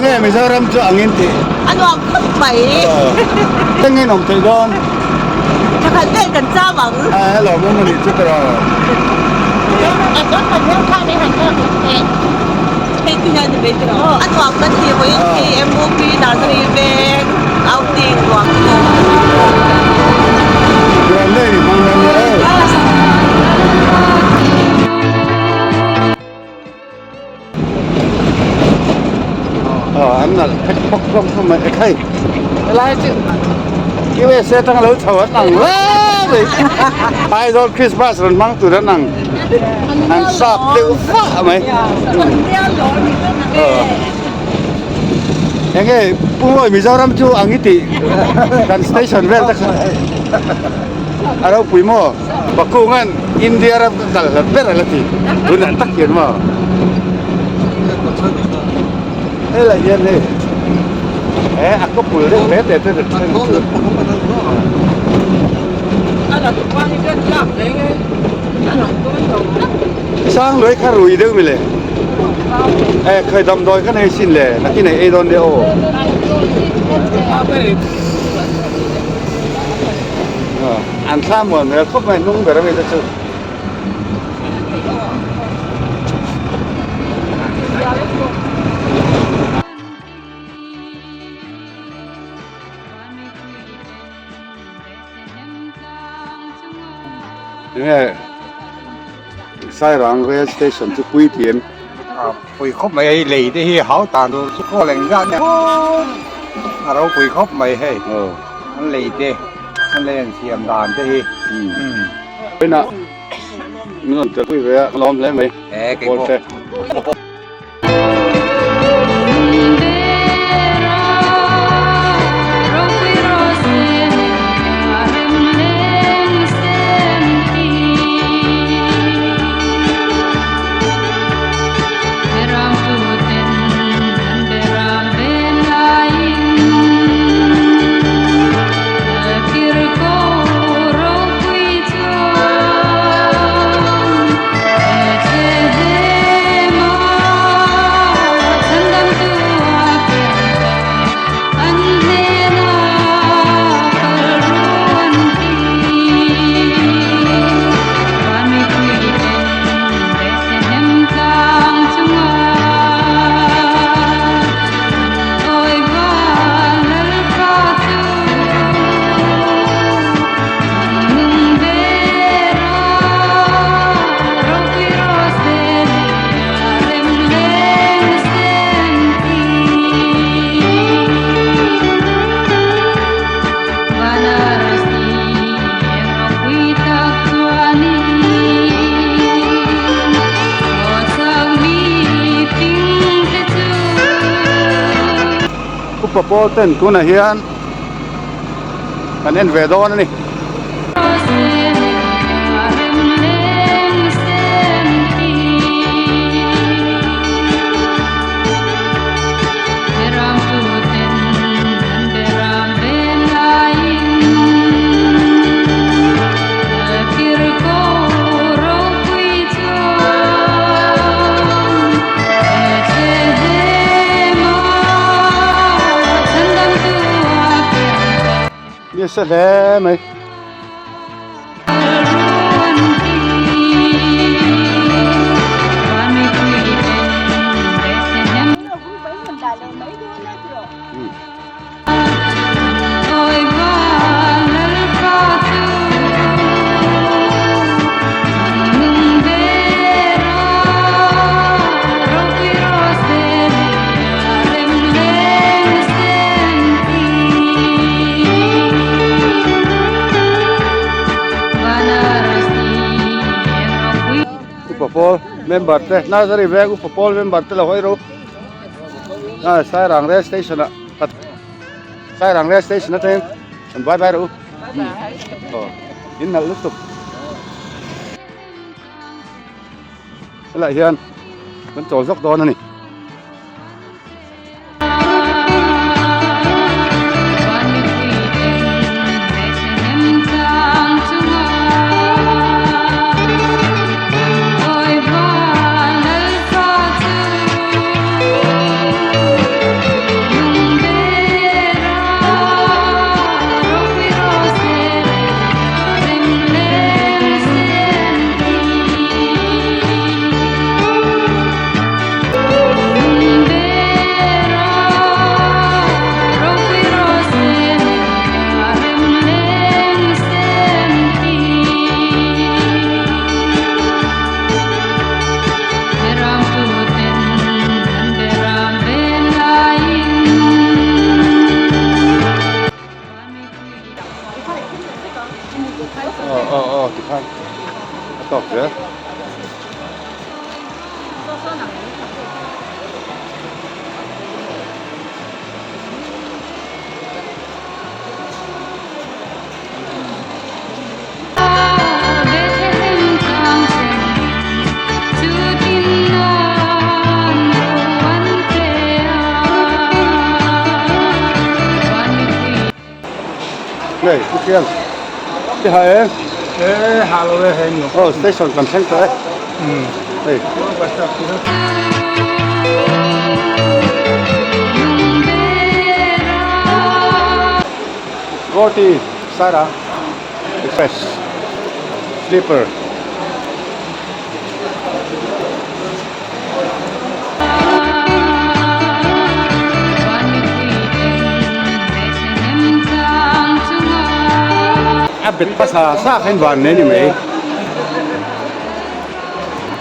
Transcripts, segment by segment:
Enge Mizoram chu ang in tih? A nuam khawp mai. Enge in awm theih dawn? Thakhat vel kan cham ang. A hello mawm a nih chu ka rawn. Hei ti hian ni mai tiraw? A nuam kan ti vawiin khi MOP Nursery veng outing nuam khawp. Nuam daih ni hmang dawn nia aw. Aw an nalh phek phawk hlawm hlawm mai ekhai helai chu USA atanga lo chho an ang hle mai Aizawl Christmas rawn hmang tur an ang an sap deuh vah mai enge Pu Mawi Mizoram chu ang i tih kan station vel te kha a ropui maw. Pakungan India ram ka kal hlat ber a la ti. Tunah tak hian maw? Helai hian hei he a khawpul deuh hle te te then chu. Sang luai kha rui deuh mi le. E khai damdawi kha nei sin le nakin ei ei dawn nia aw. An thla muan hmel khawp mai hnung ber ami te chu. Enge Sairang rail station chu pui tih em? Pui khawp mai hei lei te hi hau tan tur chu khaw leng zat nia a ropui khawp mai hei an lei te an lei an siam dan te hi. Inah min rawn tel pui ve a lawm hle mai pawl te. Upa pawl ten tunah hian kan en ve dawn a ni. Nasa hle mai. Upa pawl member te Nazari veng upa pawl member te lo hawi ro a Sairang rail station ah Sairang rail station atangin an bye bye rawh u aw in nalh lutuk helaiah hian kan chawl zawk dawn a ni. Hei pu Thiang ti ha e. E ha lo e hei ni. Aw station kan thleng tawh e. Hei. Guwahati Sairang Express Sleeper. A bet hmasa sa kha in van nei ni mai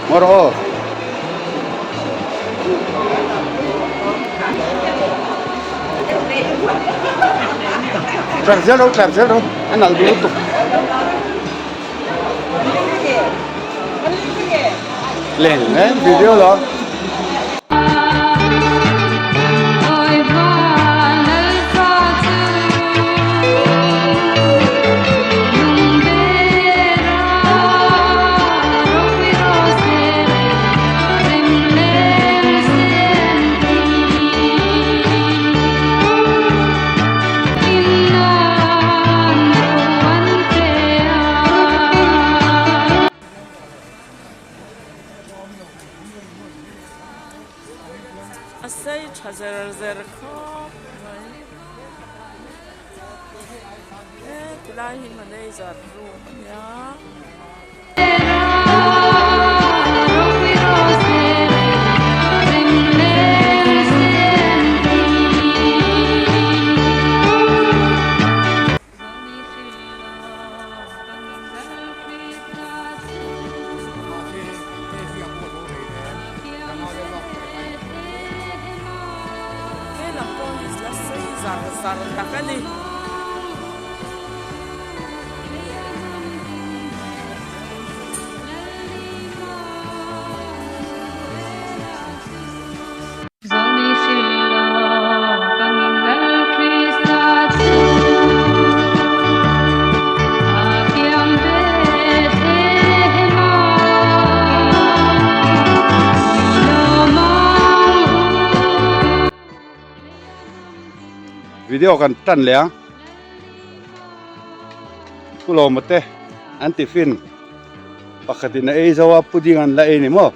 maw rawh aw. Tlar zel rawh tlar zel rawh a nalh duh lutuk. Leng e video lo. A sei tha zer zer khawp mai he tilai hi manager room a nia. He lam pawh hi la sei zar zar tak a ni. Video kan tan leh a pu lawma te an tiffin pakhatin a ei zo a pudding an la ei ni maw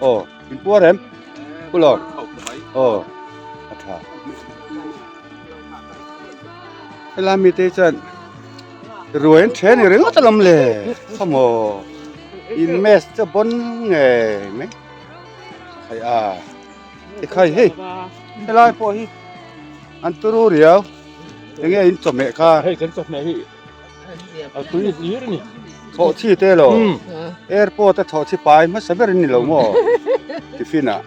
aw in puar em pu lawm aw a tha helai mite hi chuan ruai an then ni ringawt alawm le khawmaw in mess chu a bawn ngei mai khai a tikhai hei helai pawh hi an turu riau enge in chawhmeh kha hei kan chawhmeh hi a tui hlir a ni thawh chi te lo airport a thawh chi pai hmasa ber an ni lo maw tiffin ah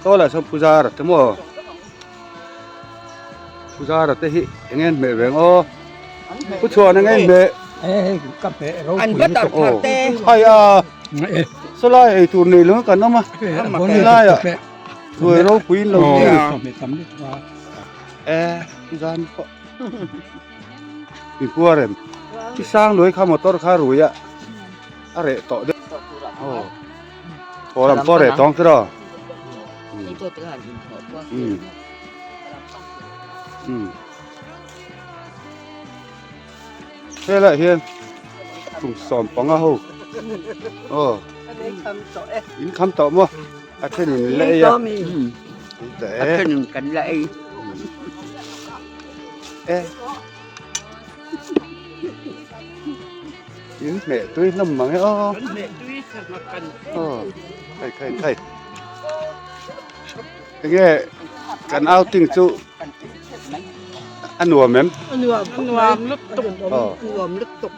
saw lah sawn puzara te maw puzara te hi enge an hmeh ve ang aw pu chhuan enge an hmeh an butter thar te khai a saw lai ei tur nei lo kan awm a helai ah ruai ropui in lo e zan pawh Inkuar em? I sang luai kha motor kha rui a a reh tawh deuh aw thaw lam pawh a reh tawng kher aw helaiah hian kum 15 ho aw in kham tawh maw a thenin la ei a a thenin kan la ei. E in hmeh tui hlawm mang e aw aw khai khai khai enge kan outing chu a nuam em a nuam a nuam lutuk aw nuam lutuk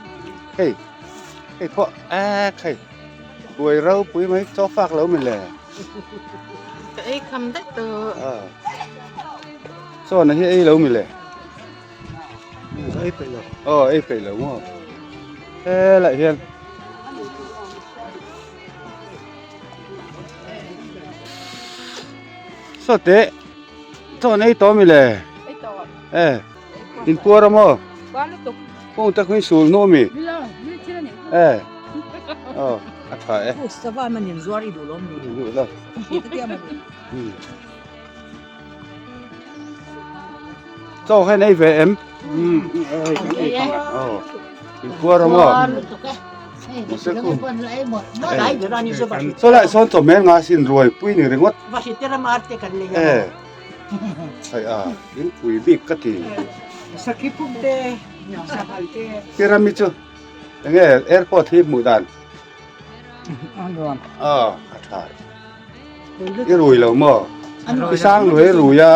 hei hei pawh a khai buai ropui mai chaw fak lo mi le ka ei kham daih tawh Sawn a hi ei lo mi le? Ei peih lo. Aw ei peih lo maw? Helaiah hian saw teh chaw an ei tawh mi le? Ei tawh. E in puar a maw? Puar lutuk. Kawng tak hi sul hnu mi? Ni lo, ni thil a ni. E aw a tha e. Sava man in zuar i duh lo mi? Duh lo. Chaw hian ei ve em? Inpuar a maw? Saw lai sawn chawhmel nga sin ruai pui ni ringawt. E hei a in pui bik ka ti. Tirami chu enge airport hi hmuh dan. A a tha. I rui lo maw? I sang lui a rui a.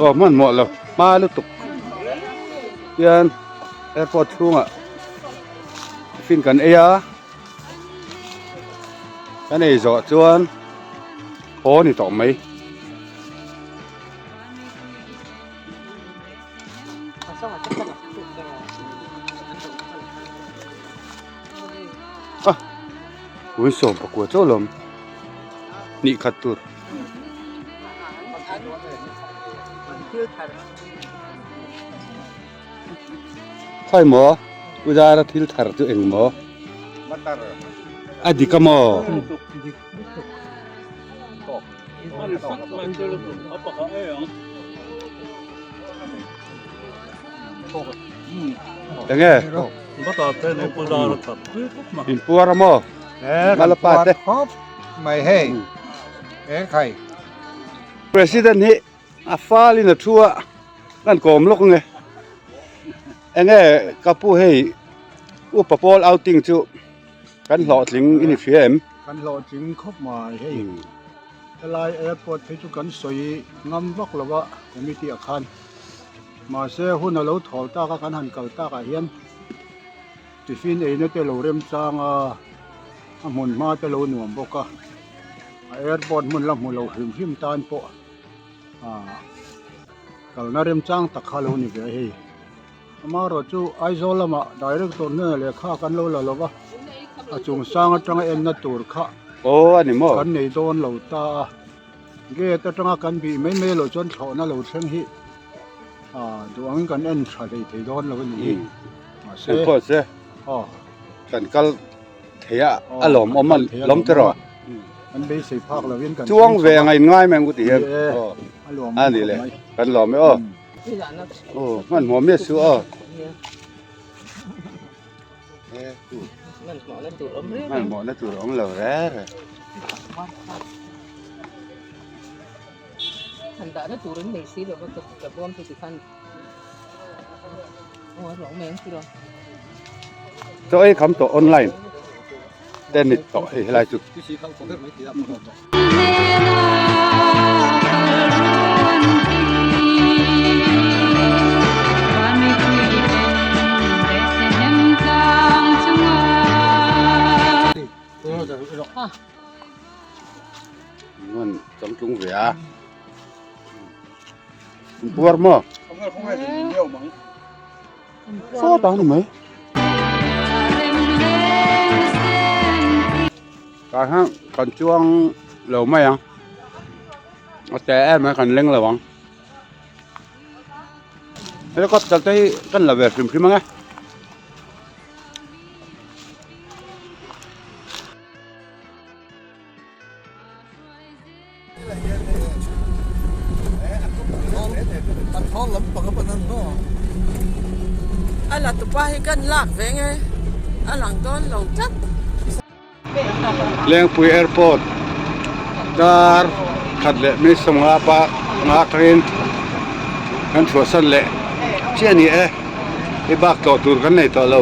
Aw hmanhmawh lo hma lutuk hian airport chhungah tiffin kan ei a kan ei zawh chuan haw a ni tawh mai. A ui sawm pakua chauh lawm hnih khat tur. Khawi maw u zara thil thar chu eng maw a dik a maw. Enge inpuar a maw Malapa te khawp mai hei e khai President hi a fal in a thu a kan kawm lawk ange enge ka pu hei upa pawl outing chu kan hlawhtling i ni hria em? Kan hlawhtling khawp mai hei helai airport phei chu kan sawi ngam vak lo a committee ah khan mahse hun a lo thawl tak a kan han kal tak ah hian tiffin eina te lo remchang a a hmun hma te lo nuam bawk a a airport hmun la hmu lo hrim hrim tan pawh ah kalna remchang tak kha lo ni ve a hei. Amaherawh chu Aizawl lamah director hnenah lehkha kan lo la lo va, a chung sang atanga enna tur kha kan nei dawn lo ta a, gate atanga kan bih mai mai loh chuan thlawhna lo thleng hi duh angin kan en tha hlei thei dawn lo a ni hi. Mahse aw kan kal thei a a lawmawm a lawm tiraw kan beisei phak lovin kan chuang ve ang a inngai mai ang ku ti hian a ni le kan lawm e aw. Aw hmanhmawh miah suh aw. Hmanhmawh na tur awm lo reng reng. Chaw ei kham tawh online te ni tawh hei helai chu. Ngon chang tlung ve a. Puar maw? Saw tang ni mai. Tah hian kan chuang lo mai ang a te em mai kan leng lo ang helicopter te hi kan la ve hrim hrim ang e. A la tupa hi kan lak ve nge a lang dawn lo tlat. Lengpui Airport dar khat leh mi sawmnga pa nga atangin kan chhuahsan leh chiah a ni e hei bak tlawh tur kan nei tawh lo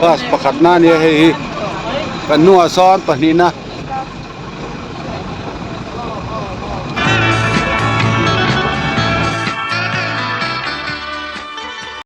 bus pakhat na ania hei hi kan hnungah sawn pahnihna.